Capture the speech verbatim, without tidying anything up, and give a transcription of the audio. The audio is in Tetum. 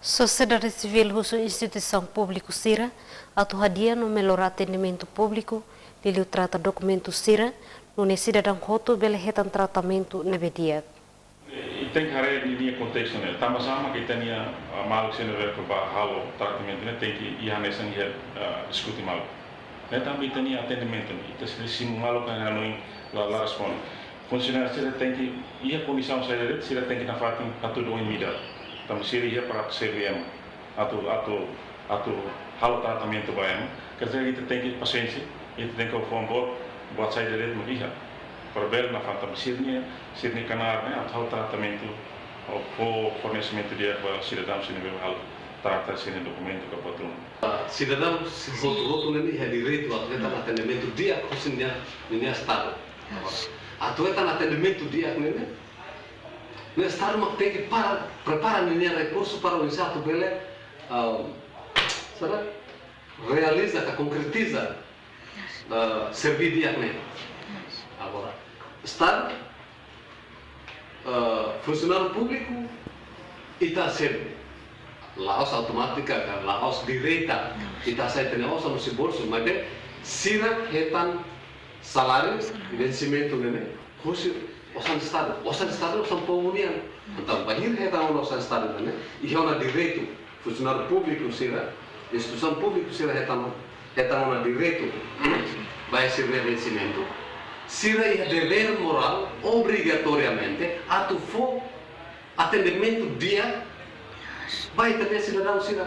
Sosiedade sivíl husu instituisaun públiku sira atu hadi'a no mellora atendimentu públiku, liuliu trata dokumentu sira, nune'e sidadaun hotu bele hetan tratamentu ne'ebé di'ak. Ita tenke haree ninia kontestu ne'e. Tanba sá mak ita-nia, ah, maluk sira ne'ebé bá halo tratamentu ne'e tenke iha hanesan iha, ah, diskute malu. Ne'e tanba ita-nia atendimentu ne'e, ita sira simu malu ka hanoin la, la responde. Funsionáriu sira tenke iha kondisaun saida de'it, sira tenke nafatin hatudu oin midar. Tanba sira iha para atu serve ema, atu, atu, atu halo tratamentu ba ema. Quer dizer, ita tenke pasiénsia, ita tenke fó buat, buat saida de'it mak iha. Para bele nafatin sira-nia, sira-nia knaar ne'e atu halo tratamentu, ou fó fornesimentu di'ak ba sidadaun sira ne'ebé halo trata sira-nia dokumentu ka patun. Sidadaun sira hotu-hotu ne'e iha direitu atu hetan atendimentu di'ak husi ninia, ninia estadu. Atu hetan atendimentu di'ak ne'e, ne'e estadu mak tenke para, prepara ninia rekursu para oinsá atu bele, ah, saida, realiza ka konkretiza, ah, servi di'ak ne'e. Agora, estadu, ah, funsionáriu públiku, ita sebe, la'ós automátika ka la'ós direta, ita sai tene osan husi bolsu, maibé sira hetan saláriu, vensimentu ne'e, husi osan estadu, osan estadu, osan povu nian. Entaun, bainhira hetan ona osan estadu ne'e, iha ona direitu, funsionáriu públiku sira, instituisaun públiku sira hetan, hetan ona direitu ba sira-nia vensimentu. Sira iha devér morál, obrigatoriamente, atu fó atendimentu di'ak ba ita-nia sidadaun sira.